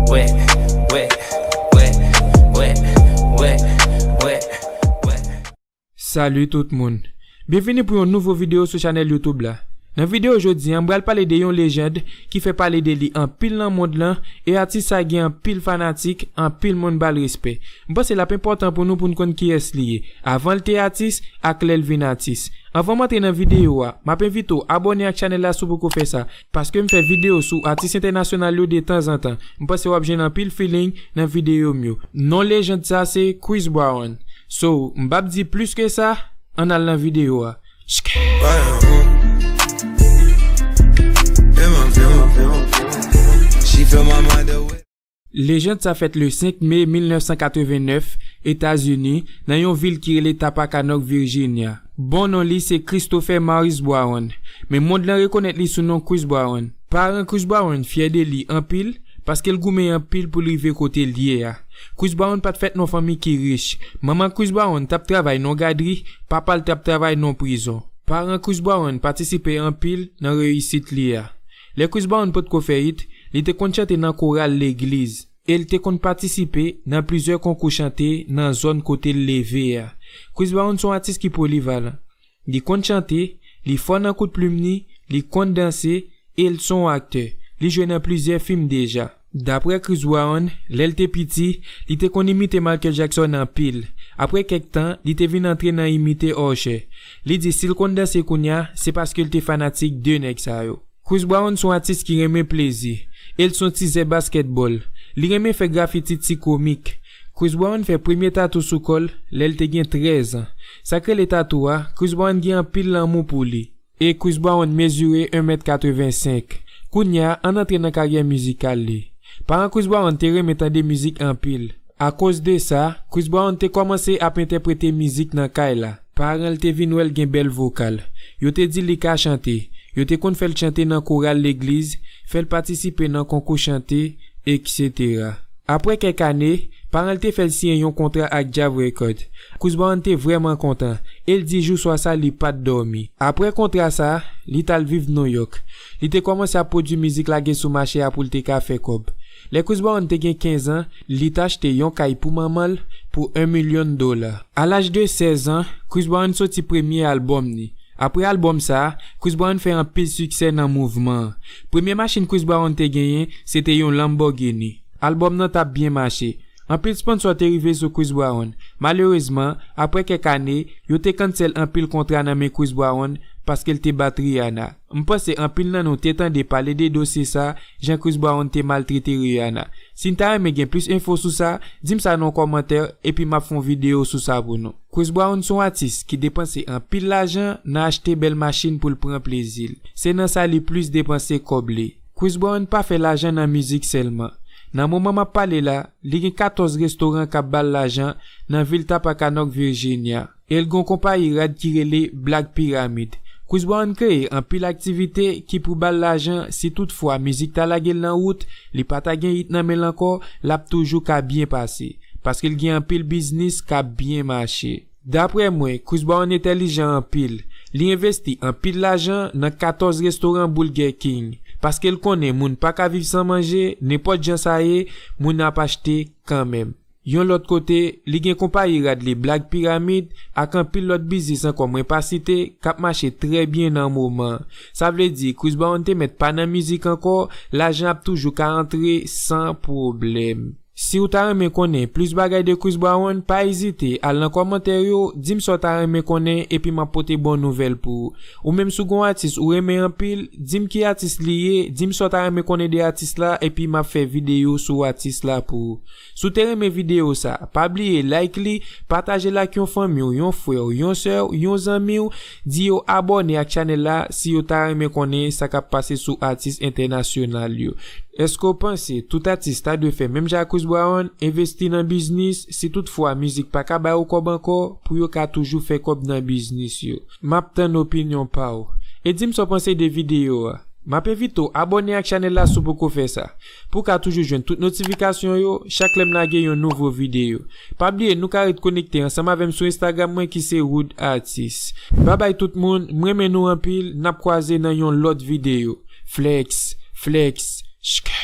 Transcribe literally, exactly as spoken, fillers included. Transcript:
Wè, wè, wè, wè, wè, wè, wè. Salut tout moun. Byenvini pou yon nouvo videyo sou chanèl YouTube la. Nan videyo jodi a, m pral pale de yon lejand ki fè pale de li anpil nan mond lan, e atis sa gen anpil fanatik, anpil moun ba l respè. M panse l ap enpòtan pou nou pou n konn kiyès li ye, avan l te atis ak lè l vin atis. Anvan m antre nan videyo a, m ap envite w abòne ak chanèl la si w poko fè sa, paske m fè videyo sou atis entènasyonal yo de tanzantan. M panse w ap jwenn anpil feeling nan videyo m yo. Non lejand sa se Chris Brown. So, m p ap di plis ke sa, ann al nan videyo a. Shke. She feel my mind away. Lejand sa fèt le senk me mil nèf san katreven nèf, Etazini, nan yon vil ki rele Tappahannock, Virginia. Bon non li se Christopher Maurice Brown, men mond lan rekonèt li sou non Chris Brown. Paran Chris Brown fyè de li anpil, paske l goumen anpil pou l rive kote l ye a. Chris Brown pa t fèt nan fanmi ki rich. Manman Chris Brown t ap travay nan gadri, papa l t ap travay nan prizon. Paran Chris Brown patisipe anpil nan reyisit li a. Lè Chris Brown potko fè it, li te konn chante nan koral legliz, e l te konn patisipe nan plizyè konkou chante nan zòn kote l leve a. Chris Brown se yon atis ki polivalan. Li konn chante, li fò nan kout plim li, li konn danse, e l se yon aktè. Li jwe nan plizyè fim deja. Daprè Chris Brown, lè l te piti, li te konn imite Michael Jackson anpil. Apre kèk tan, li te vin antre nan imite Usher. Li di si l konn danse kounye a, se paske l te fanatik de nèg sa yo. Chris Brown se yon atis ki renmen plezi, e l se yon tizè baskètbòl. Li renmen fè grafiti ti komik. Chris Brown fè premye tatou sou kò l lè l te gen trèz an. Sa k rele tatou a, Chris Brown gen anpil lanmou pou li. E Chris Brown mezire en mèt katreven senk. Kounye a, ann antre nan karyè mizikal li. Paran Chris Brown te renmen tande mizik anpil. Akoz de sa, Chris Brown te kòmanse ap entèprete mizik nan kay la. Paran l te vin wè l gen bèl vokal. Yo te di li ka chante. Yo te konn fè l chante nan koral legliz, fè l patisipe nan konkou chante, etsetera. Apre kèk ane, paran l te fè l siyen yon kontra ak Jive Records. Chris Brown te vrèman kontan, e l di jou swa sa li pa t dòmi. Apre kontra sa, li t al viv Nouyòk. Li te kòmanse ap pwodui mizik lage sou mache a pou l te ka fè kòb. Lè Chris Brown te gen kenz an, li t achte yon kay pou manman l pou en milyon dola. A laj de sèz an, Chris Brown soti premye albòm li. Apre albòm sa a, Chris Brown fè anpil siksè nan mouvman an. Premye machin Chris Brown te genyen, se te yon Lamborghini. Albòm nan t ap byen mache. Anpil sponsò te rive sou Chris Brown. Malerezman, apre kèk ane, yo te cancel anpil kontra nan men Chris Brown paske l te bat Rihanna. M panse anpil nan nou te tande pale de dosye sa, jan Chris Brown te maltrete Rihanna. Si n ta renmen gen plis enfo sou sa, di m sa nan yon kòmantè, epi m ap fè yon videyo sou sa pou nou. Chris Brown se yon atis ki depanse anpil lajan nan achte bèl machin pou l pran plezi l. Se nan sa li plis depanse kòb li. Chris Brown pa fè lajan nan mizik sèlman. Nan moman m ap pale la, li gen katòz restoran k ap ba l lajan nan vil Tappahannock, Virginia. E l gen yon konpayi rad ki rele Black Pyramid. Chris Brown kreye anpil aktivite ki pou ba l lajan si toutfwa mizik ta lage l nan wout, li pa ta gen hit nan men l ankò, l ap toujou ka byen pase, paske l gen anpil biznis k ap byen mache. Daprè mwen, Chris Brown entèlijan anpil. Li envesti anpil lajan nan katòz restoran Burger King, paske l konnen moun pa ka viv san manje, nenpòt jan sa ye, moun ap achte kanmenm. Yon lòt kote, li gen konpayi rad li Black Pyramid ak anpil lòt biznis ankò mwen pa site k ap mache trè byen nan moman an. Sa vle di, Chris Brown te mèt pa nan mizik ankò, lajan ap toujou ka antre san pwoblèm. Si w ta renmen konnen plis bagay de Chris Brown, pa ezite al nan kòmantè yo, di m sa w ta renmen konnen epi m ap pote bon nouvèl pou ou. Ou menm si w gen yon atis ou renmen anpil, di m ki atis li ye, di m sa w ta renmen konnen de atis la epi m ap fè videyo sou atis la pou ou. Si w te renmen videyo sa, pa bliye like li, pataje l ak yon fanmi w, yon frè w, yon sè w, yon zanmi w, di yo abòne ak chanèl la si yo ta renmen konnen sa k ap pase sou atis entènasyonal yo. Èske w panse tout atis ta dwe fè menm jan ak Chris Brown, envesti nan biznis, si toutfwa mizik pa ka ba yo kòb ankò, pou yo ka toujou fè kòb nan biznis yo? M ap tann opinyon pa w. E di m sa w panse de videyo a. M ap envite w abòne ak chanèl la si w poko fè sa, pou w ka toujou jwenn tout notifikasyon yo chak lè m lage yon nouvo videyo. Pa bliye nou ka ret konekte ansanm avè m sou Instagram mwen ki se Wood Artist. Babay tout moun, m renmen nou anpil, n ap kwaze nan yon lòt videyo. Flex, flex, shk.